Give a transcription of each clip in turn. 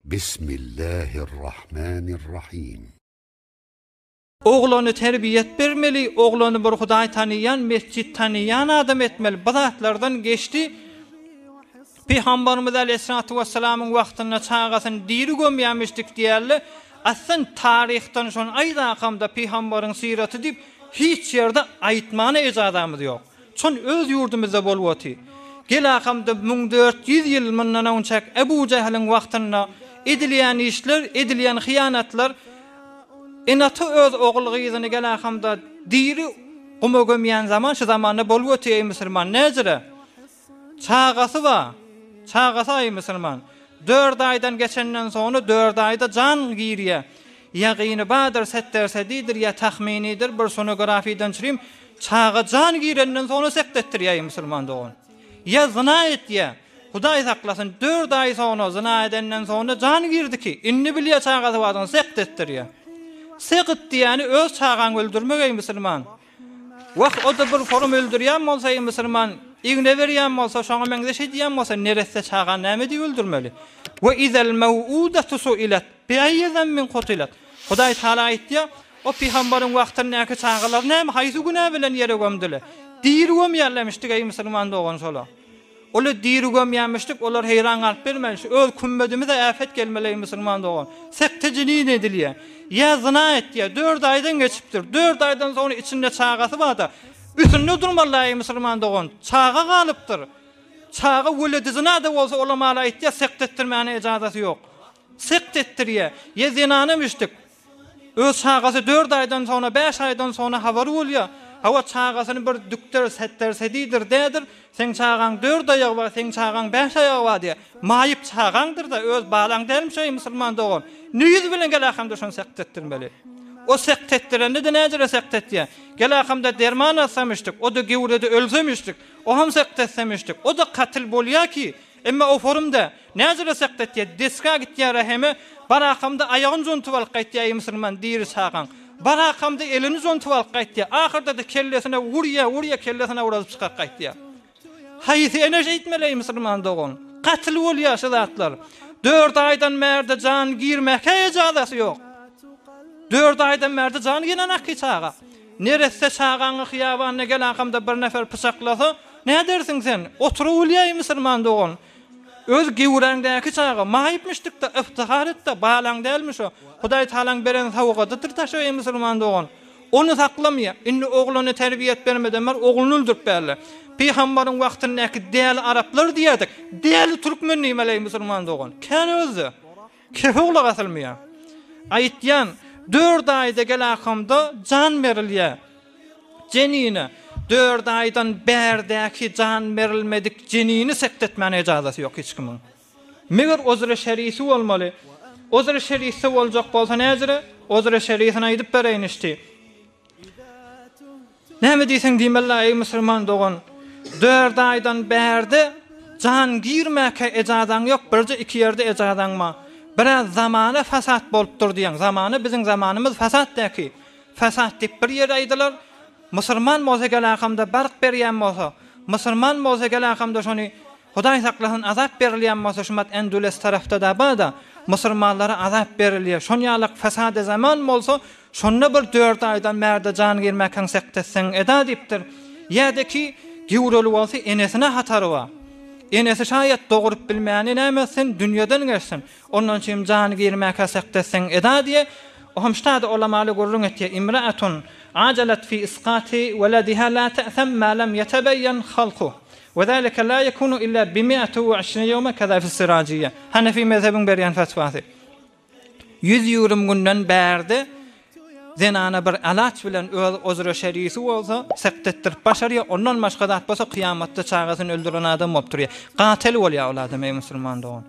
Bismillahirrahmanirrahim. Oglany terbiýet bermeli, oglany bir Hudaý tanyýan, mesjit tanyýan adam etmeli. Bu zatlardan geçdi. Pygamberimiz aleýhissalatu wessalamyň wagtynda çagasyny diri gömýämişdik diýerler. Aslyn taryhdan şony aýdakamda pygamberiň syraty diýip hiç ýerde aýtmana ejazamyz ýok. Çon öz ýurdumyzda bolup oty. Gel akamda 1400 ýyl mundan onçak Ebu Jähiliň wagtynda edilýän işler, edilýän hyýanatlar ene-ata öz ogul-gyzyny gel akamda diri guma gömýän zaman şu zamanda bolup oty eý musulman näjire? Çagasy bar. Çagasy aý musulman. Dört aýdan geçenden soňra dört aýda jan girýär. Ýagyny bardyr, setdersedidir ýa tahminidir bir sonografiden çürim çaga jan girenden soňra sekt etdirýär aý musulman dogan. Ýa zyna etýär. Hudaý saklasyn dört aý soňra zyna edenden soňra jan girdi ki, indi bilýär çagasy bardygyny sekt etdirýär. Sekt diýýäni öz çagaňy öldürmek eý musulman. Wah, o-da bir forum öldürýän bolsa, eý musulman, igne berýän bolsa, şoňa meňzeş edýän bolsa, neresse çagany näme diýip öldürmeli? We izel mew'udatu su'ilet bi'ayyi zembin kutilet. Hudaý Tagala aýtýar, O pygambaryň wagtyndaky çagalar näme, haýsy günä bilen ýere gömdüler? Diri gömýärlermişdik, eý musulman dogan şola. Oly diri gömýämişdik, olar heýran galyp bilmän, şu öz kümmedimize äpet gelmeli eý musulman dogan. Sekte jinin edilýär. Ýa zyna etýär, dört aýdan geçipdir. Dört aýdan soňra içinde çagasy barda, üstünde durmaly eý musulman dogan. Çaga galypdyr. Çaga weledi zyna-da bolsa olamala aýtýar, sekt etdirmäne ejazasy ýok. Sekt etdirýär. Ýa zenana müşdik. Öz çagasy dört aýdan soňra, bäş aýdan soňra habary bolýar. Hawa, çagasyny bir dükder, setdersedidir, dädir, seň çagaň dört aýagy bar, seň çagaň bäş aýagy bar diýýär. Maýyp çagaňdyr-da, öz balaň dälmiş eý, musulman dogan. Ne ýüz bilen gel akamda şony sekt etdirmeli. O sekt etdirende-de näjere sekt etýär. Gel akamda derman alsamişdik, o-da gewrede ölsemişdik, o hem sekt etsemişdik. O-da katyl bolýar ki, Emma o forumda näjele sekt etýär, desga gitýär Raheme, bar akamda aýagyny jontup alyp gaýtýar eý musulman diri çagaň. Bar akamda elini jontup alyp gaýtýar, ahyrda-da kellesine urýar, urýar kellesine urazyp çykaryp gaýtýar. Haýsy ene şeýtmeli eý musulman dogan. Gatyl bolýar şu zatlar. Dört aýdan bärde jan girmäkä ejazasy ýok. Dört aýdan bärde jan giren aky çaga. Neresse çagaňy hyýabanda gel akamda bir nefer pyçaklasa, nädersiň sen? Oturawulýaý musulman dogan. Öz gewräňdäki çaga, maýypmyşdykda, yftihar etde, balaň dälmi şo? Hudaý Tagalaň beren sowgadydyr daşa eý musulman dogan. Ony saklamýa. Indi oglany terbiýet bermeden bar, ogluny öldürip bärler. Pygambaryň wagtyndaky däli araplar diýerdik. Däli türkmen diýmeli eý musulman dogan. Kän özde. Kefe gulak asylmaýar. Aýtýan, dört aýda gelakamda jan berilýär. Jenine, dört aýdan bärdäki jan berilmedik jenini sekt etmäne ejazasy ýok hiç kimiň. Meger ozre şerisi bolmaly. Ozre şerisi boljak bolsa näjire? Ozre şerisini aýdyp bereýin işdi. Näme diýseň diýmeli eý musulman dogan. Dört aýdan bärde jan girmäkä ejazaň ýok birje iki ýerde ejazaň bar. Biraz zamana fasat bolupdyr diýýäň. Zamana biziň zamanymyz fasat däki. Fasat diýip bir ýer aýdylar. Musulman bolsa gel akamda bark berýän bolsa, musulman bolsa gel akamda şony Hudaý saklasyn azap berilýän bolsa şumat Endules tarapda-da bar-da musulmanlara azap berilýär. Şon ýalak fasady zaman bolsa Şonda bir dört aýdan bärde jan girmäkäň sekt etseň eda diýipdir. Ýa-da ki, gewreli bolsa enesine hatary bar. Enesi şaýat doguryp bilmäni näme etsin, dünýeden geçsin. Ondan üçin jan girmäkä sekt etseň eda diýe. Ohm ştada olamaly gürrüň etýär, Imraatun ajalat fi iskati welediha la te'sem ma lem yetebeýen halkuh. We zalike la yekunu illa bi mi'ati we işrine ýewme keza fi sirajiýe. Hanefi mezhebiň berýän fetwasy. 120 günden bärde zenana bir alaç bilen öz ozre şerisi bolsa sekt etdirip başarýar, ondan başga zat bolsa kyýamatda çagasyny öldüren adam bolup durýar. Gatel bolýar ol adam eý musulman dogan.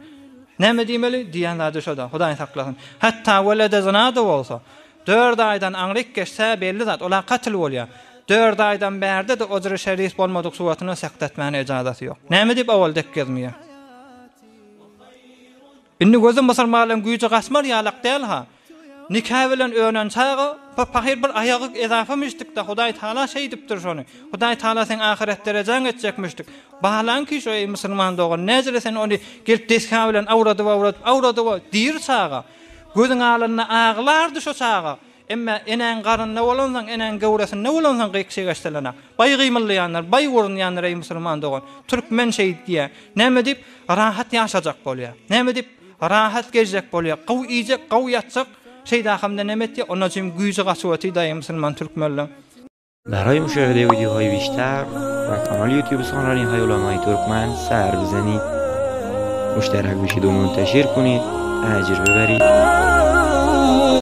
Näme diýmeli? Diýen zady şoda. Hudaý saklasyn. Hatda welede zyna-da bolsa, dört aýdan aňryk geçse belli zat, ola katyl bolýar. Dört aýdan bärde-de ozre şeris bolmadyk suratyna sekt etmäne ejazasy ýok. Näme diýip owal dek gezmeýär? Indi gözi musulmanlaryň güýji gaçmar ýalak däl-ha. Nika bilen önen çaga, pahyr bir aýagy ezafa müşdikde, Hudaý Taala şeýdipdir şony. Hudaý Taala seň ahyret derejäň etjek müşdik. Balaň ki şo eý musulman dogan, näjele sen ony gelip desga bilen awradyp awradyp awradyp diri çaga. Gözüň alynda aglardy şo çaga. Emme enäň garynda bolansoň, enäň göwresinde bolansoň gyk-şyk eşdilenak. Baý gymyldaýanlar, baý urunýanlar eý musulman dogan. Türkmen şeý diýýär. Näme diýip, rahat ýaşajak bolýar. Näme diýip, rahat gezjek bolýar. Gowy iýjek, gowy ýatjak. Şeýdahamda näme etýär? Onda jim güýji gaçyp otyr daýy musulman türkmenleň. برای مشاهده ویدیوهای بیشتر و کانال یوتیوب سخنرانی های علمای ترکمن سر بزنید مشترک بشید و منتشر کنید اجر ببرید.